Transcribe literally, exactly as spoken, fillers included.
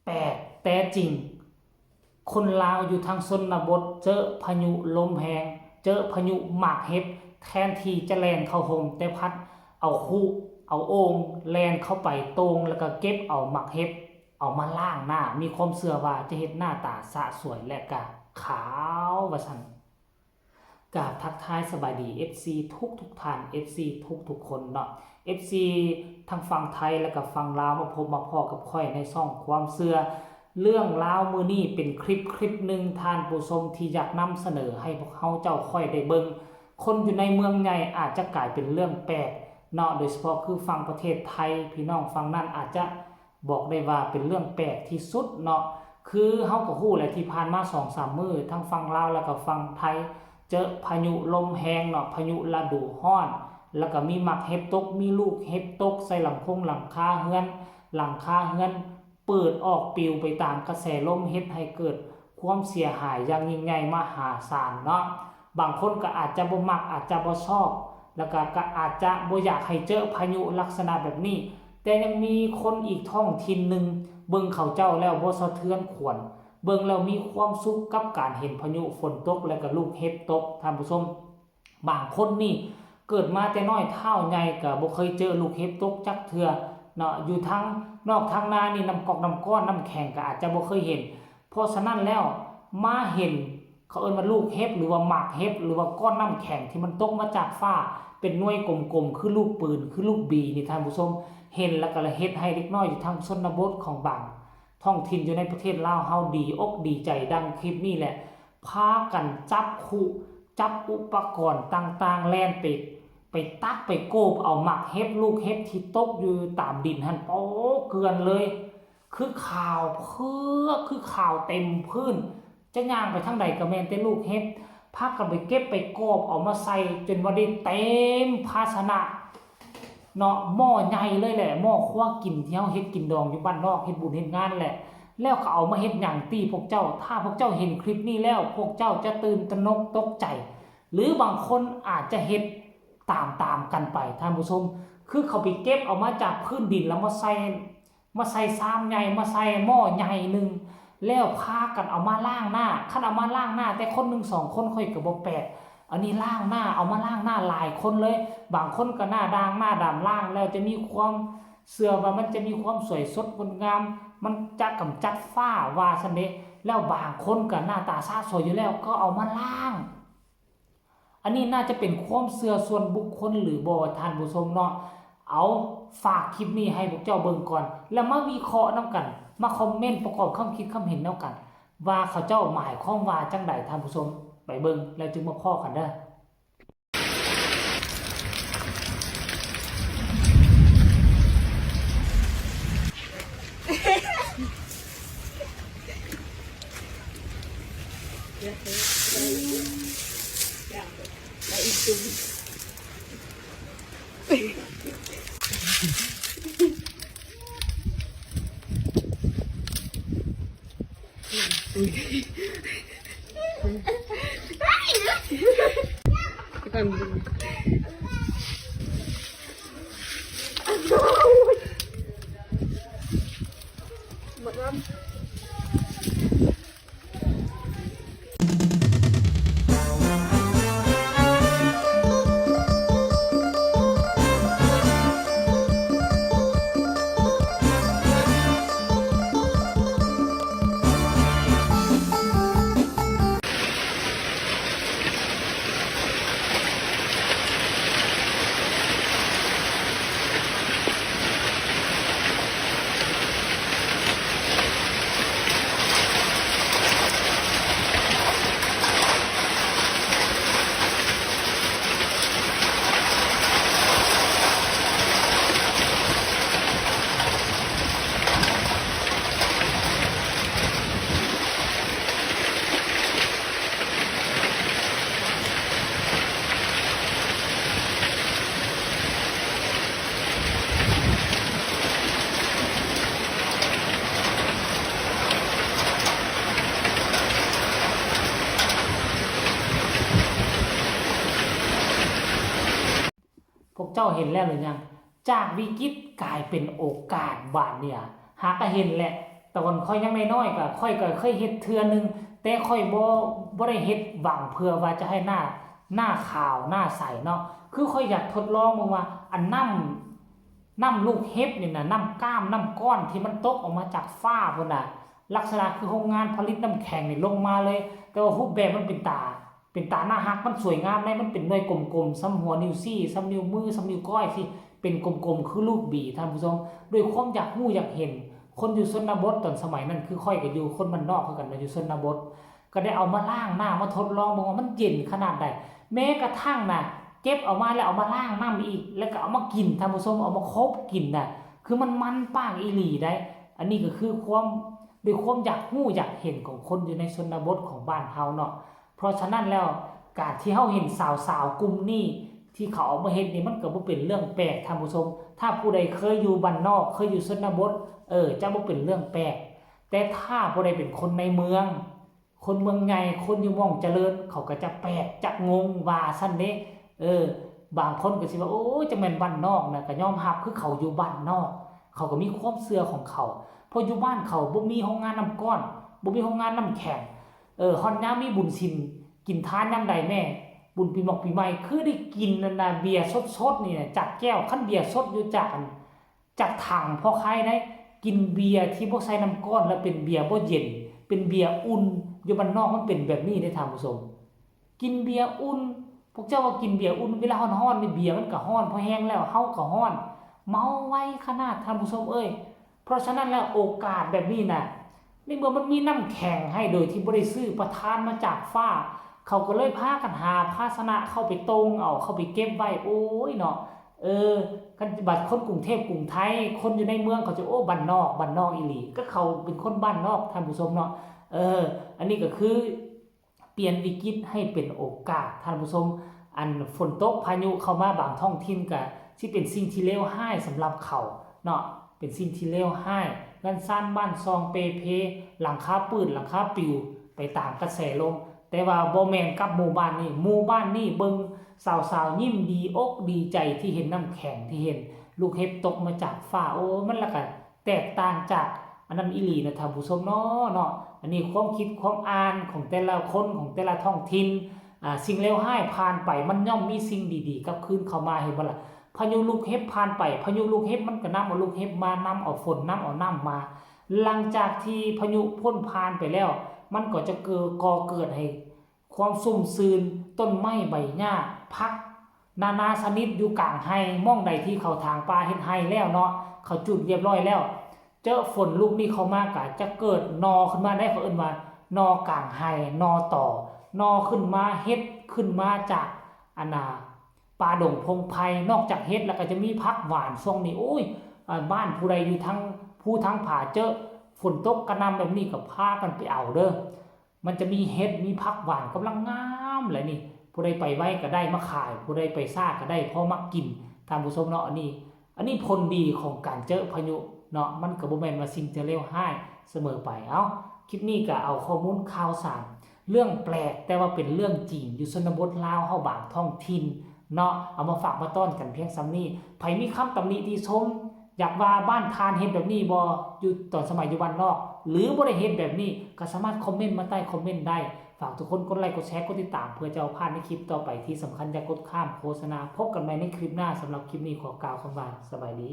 แปลกแต่จริง คนลาวอยู่ทางชนบทเจอพายุลมแฮง เจอพายุหมากเห็บ แทนที่จะแล่นเข้าฮ่ม แต่พัดเอาคุเอาโอ่งแล่นเข้าไปโต่ง แล้วก็เก็บเอาหมากเห็บ เอามาล้างหน้า มีความเชื่อว่าจะเฮ็ดหน้าตาสะสวยและก็ขาวว่าซั่น กราบทักทายสบายดี เอฟซี ทุกๆท่าน เอฟซี ทุกๆคนเนาะ เอฟซี ทั้งฝั่งไทยและก็ฝั่งลาว มาพบมาพ้อกับข้อยในช่องความเชื่อ เรื่องราวมื้อนี้เป็นคลิปคลิปหนึ่ง ท่านผู้ชม ที่อยากนำเสนอให้พวกเฮาเจ้าข้อยได้เบิ่ง คนอยู่ในเมืองใหญ่อาจจะกลายเป็นเรื่องแปลกเนาะ โดยเฉพาะคือฝั่งประเทศไทย พี่น้องฝั่งนั้นอาจจะ บอกได้ว่าเป็นเรื่องแปลกที่สุดเนาะ คือเฮาก็ฮู้แหละ ที่ผ่านมาสองสามมื้อ ทั้งฝั่งลาวแล้วก็ฝั่งไทย เจอพายุลมแฮงเนาะ พายุฤดูร้อน แล้วก็มีหมากเห็บตก มีลูกเห็บตกใส่หลังคงหลังคาเฮือน หลังคาเฮือนเปิดออกปลิวไปตามกระแสลม เฮ็ดให้เกิดความเสียหายอย่างยิ่งใหญ่มหาศาลเนาะ บางคนก็อาจจะบ่มัก อาจจะบ่ชอบ แล้วก็ ก็อาจจะบ่อยากให้เจอพายุลักษณะแบบนี้ แต่ยังมีคนอีกท้องถิ่นหนึ่ง เบิ่งเขาเจ้าแล้วบ่สะเทือนขวัญ เบิ่งแล้วมีความสุขกับการเห็นพายุฝนตกและก็ลูกเห็บตก ท่านผู้ชม บางคนนี่เกิดมาแต่น้อยเท่าใหญ่ก็บ่เคยเจอลูกเห็บตกจักเทื่อเนาะ อยู่ทางนอกทางนานี่น้ำก๊อกน้ำก้อนน้ำแข็งก็อาจจะบ่เคยเห็น เพราะฉะนั้นแล้วมาเห็น เขาเอิ้นว่าลูกเห็บ หรือว่าหมากเห็บ หรือว่าก้อนน้ำแข็งที่มันตกมาจากฟ้า เป็นหน่วยกลมๆ คือลูกปืน คือลูกบีนี่ ท่านผู้ชม เห็นแล้วก็ละเฮ็ดให้เด็กน้อยอยู่ทางชนบทของบางท้องถิ่นอยู่ในประเทศลาวเฮาดีอกดีใจ ดังคลิปนี้แหละ พากันจับคุ จับอุปกรณ์ต่างๆ แล่นไป ไปตักไปโกบเอาหมากเห็บ ลูกเห็บที่ตกอยู่ตามดินหั่น โอ้ เกลือนเลย คือขาวเผือก คือขาวเต็มพื้น จะย่างไปทางใดก็แม่นแต่ลูกเห็บ พากันไปเก็บไปโกบเอามาใส่จนว่าได้เต็มภาชนะเนาะ หม้อใหญ่เลยแหละ หม้อครัวกินที่เฮาเฮ็ดกินดองอยู่บ้านนอก เฮ็ดบุญเฮ็ดงานแหละ แล้วก็เอามาเฮ็ดหยังติพวกเจ้า ถ้าพวกเจ้าเห็นคลิปนี้แล้ว พวกเจ้าจะตื่นตระหนกตกใจ หรือบางคนอาจจะเฮ็ดตามๆ กันไป ท่านผู้ชม คือเขาไปเก็บเอามาจากพื้นดินแล้วมาใส่ มาใส่ชามใหญ่ มาใส่หม้อใหญ่หนึ่ง แล้วพากันเอามาล้างหน้า คันเอามาล้างหน้าแต่คนหนึ่งสองคนข้อยก็บ่แปลก อันนี้ล้างหน้า เอามาล้างหน้าหลายคนเลย บางคนก็หน้าด่างหน้าดำ ล้างแล้วจะมีความเชื่อว่ามันจะมีความสวยสดงดงาม มันจะกำจัดฝ้าว่าซั่นเด้ แล้วบางคนก็หน้าตาสะสวยอยู่แล้วก็เอามาล้าง อันนี้น่าจะเป็นความเชื่อส่วนบุคคลหรือบ่ ท่านผู้ชมเนาะ เอา ฝากคลิปนี้ให้พวกเจ้าเบิ่งก่อน แล้วมาวิเคราะห์นำกัน มาคอมเมนต์ประกอบความคิดความเห็นนำกัน ว่าเขาเจ้าหมายความว่าจั่งใด ท่านผู้ชม ไปเบิ่งแล้วจึงมาพ้อกันเด้อ พวกเจ้าเห็นแล้วหรือยัง จากวิกฤตกลายเป็นโอกาสบาดเนี่ย หากก็เห็นแหละ ตอนข้อยยังน้อยๆ ก็ข้อยก็เคยเฮ็ดเทื่อหนึ่ง แต่ข้อยบ่ บ่ได้เฮ็ดหวังเพื่อว่าจะให้หน้า หน้าขาวหน้าใสเนาะ คือข้อยอยากทดลองเบิ่งว่าอันน้ำ น้ำลูกเห็บนี่นะ น้ำก้าม น้ำก้อนที่มันตกออกมาจากฟ้าพุ้นน่ะ ลักษณะคือโรงงานผลิตน้ำแข็งนี่ลงมาเลย แต่ว่ารูปแบบมันเป็นตา เป็นตาน่าฮัก มันสวยงามใน มันเป็นหน่วยกลมๆ ส่ำหัวนิ้วซี้ ส่ำนิ้วมือ ส่ำนิ้วก้อยซี้ เป็นกลมๆ คือลูกบี ท่านผู้ชม ด้วยความอยากฮู้อยากเห็น คนอยู่ชนบทตอนสมัยนั้น คือข้อยก็อยู่คนบ้านนอกคือกันนะ อยู่ชนบท ก็ได้เอามาล้างน้ำ มาทดลองเบิ่งว่ามันเย็นขนาดใด แม้กระทั่งน่ะ เก็บเอามาแล้วเอามาล้างน้ำอีก แล้วก็เอามากิน ท่านผู้ชม เอามาคบกินน่ะ คือมันมันปากอีหลีได้ อันนี้ก็คือความ ด้วยความอยากฮู้อยากเห็นของคนอยู่ในชนบทของบ้านเฮาเนาะ เพราะฉะนั้นแล้ว การที่เฮาเห็นสาวๆ กลุ่มนี้ ที่เขาเอามาเฮ็ดนี่ มันก็บ่เป็นเรื่องแปลก ท่านผู้ชม ถ้าผู้ใดเคยอยู่บ้านนอก เคยอยู่ชนบท เออ จะบ่เป็นเรื่องแปลก แต่ถ้าผู้ใดเป็นคนในเมือง คนเมืองใหญ่ คนอยู่หม่องเจริญ เขาก็จะแปลก จะงง ว่าซั่นเด้ เออ บางคนก็สิว่า โอ้ย จักแม่นบ้านนอกนะ ก็ยอมรับ คือเขาอยู่บ้านนอก เขาก็มีความเชื่อของเขา เพราะอยู่บ้านเขาบ่มีโรงงานน้ำก้อน บ่มีโรงงานน้ำแข็ง เออ ฮอดยามมีบุญศีล กินทานยามใดแม่ บุญปีหมอกปีใหม่ คือได้กินนั่นน่ะ เบียร์สดๆ นี่น่ะ จากแก้ว คันเบียร์สดอยู่จากอัน จากถังพอขายได้ กินเบียร์ที่บ่ใส่น้ำก้อน แล้วเป็นเบียร์บ่เย็น เป็นเบียร์อุ่น อยู่บ้านนอกมันเป็นแบบนี้เด้ ท่านผู้ชม กินเบียร์อุ่น พวกเจ้าว่ากินเบียร์อุ่น เวลาร้อนๆ นี่เบียร์มันก็ร้อน พอแห้งแล้วเฮาก็ร้อน เมาไวขนาด ท่านผู้ชมเอ้ย เพราะฉะนั้นแล้วโอกาสแบบนี้น่ะ ในเมื่อมันมีน้ำแข็งให้โดยที่บ่ได้ซื้อประทานมาจากฟ้า เขาก็เลยพากันหาภาชนะเข้าไปตงเอา เข้าไปเก็บไว้ โอ้ยเนาะ เออ คันบัดคนกรุงเทพกรุงไทย คนอยู่ในเมืองเขาจะ โอ้ บ้านนอก บ้านนอกอีหลี ก็เขาเป็นคนบ้านนอก ท่านผู้ชมเนาะ เออ อันนี้ก็คือ เปลี่ยนวิกฤตให้เป็นโอกาส ท่านผู้ชม อันฝนตกพายุเข้ามาบางท้องถิ่นก็สิเป็นสิ่งที่เลวร้ายสำหรับเขาเนาะ เป็นสิ่งที่เลวร้าย เฮือนซานบ้านช่องเปเพ หลังคาปืด หลังคาปลิว ไปตามกระแสลม แต่ว่าบ่แม่นกับหมู่บ้านนี้ หมู่บ้านนี้เบิ่งสาวๆ ยิ้มดีอกดีใจที่เห็นน้ำแข็ง ที่เห็นลูกเห็บตกมาจากฟ้า โอ้ มันละก็แตกต่างจากอันนั้นอีหลีนะ ท่านผู้ชมเนาะ เนาะ อันนี้ความคิดความอ่านของแต่ละคน ของแต่ละท้องถิ่น อ่า สิ่งเลวร้ายผ่านไป มันย่อมมีสิ่งดีๆ กลับคืนเข้ามา เห็นบ่ล่ะ พายุลูกเห็บผ่านไป พายุลูกเห็บมันก็นำเอาลูกเห็บมา นำเอาฝน นำเอาน้ำมา หลังจากที่พายุพ้นผ่านไปแล้ว มันก็จะเกิด ก่อเกิดให้ความชุ่มชื้น ต้นไม้ใบหญ้า ผักนานาชนิดอยู่กลางไร่ หม่องใดที่เขาถางป่าเฮ็ดไร่แล้วเนาะ เขาจุดเรียบร้อยแล้ว เจอฝนลูกนี้เข้ามาก็จะเกิดหน่อขึ้นมาได้ เขาเอิ้นว่าหน่อกลางไร่ หน่อตอ หน่อขึ้นมา เห็ดขึ้นมาจากอันน่ะ ป่าดงพงไพร นอกจากเห็ดแล้วก็จะมีผักหวาน ช่วงนี้ โอ้ย อ่า บ้านผู้ใดอยู่ทางภูทางผา เจอฝนตกกระหน่ำแบบนี้ก็พากันไปเอาเด้อ มันจะมีเห็ด มีผักหวานกำลังงามเลยนี่ ผู้ใดไปไวก็ได้มาขาย ผู้ใดไปช้าก็ได้พอมักกิน ท่านผู้ชมเนาะ อันนี้ อันนี้ผลดีของการเจอพายุเนาะ มันก็บ่แม่นว่าสิ่งจะเลวร้ายเสมอไป เอ้า คลิปนี้ก็เอาข้อมูลข่าวสาร เรื่องแปลกแต่ว่าเป็นเรื่องจริง อยู่ชนบทลาวเฮาบางท้องถิ่นเนาะ เอามาฝากมาต้อนกันเพียงส่ำนี้ ไผมีคำตำหนิติชม อยากว่าบ้านท่านเฮ็ดแบบนี้บ่ อยู่ตอนสมัยอยู่บ้านนอก หรือบ่ได้เฮ็ดแบบนี้ ก็สามารถคอมเมนต์มาใต้คอมเมนต์ได้ ฝากทุกคนกดไลค์ กดแชร์ กดติดตาม เพื่อจะบ่พลาดในคลิปต่อไป ที่สำคัญอย่ากดข้ามโฆษณา พบกันใหม่ในคลิปหน้า สำหรับคลิปนี้ขอกล่าวคำว่าสบายดี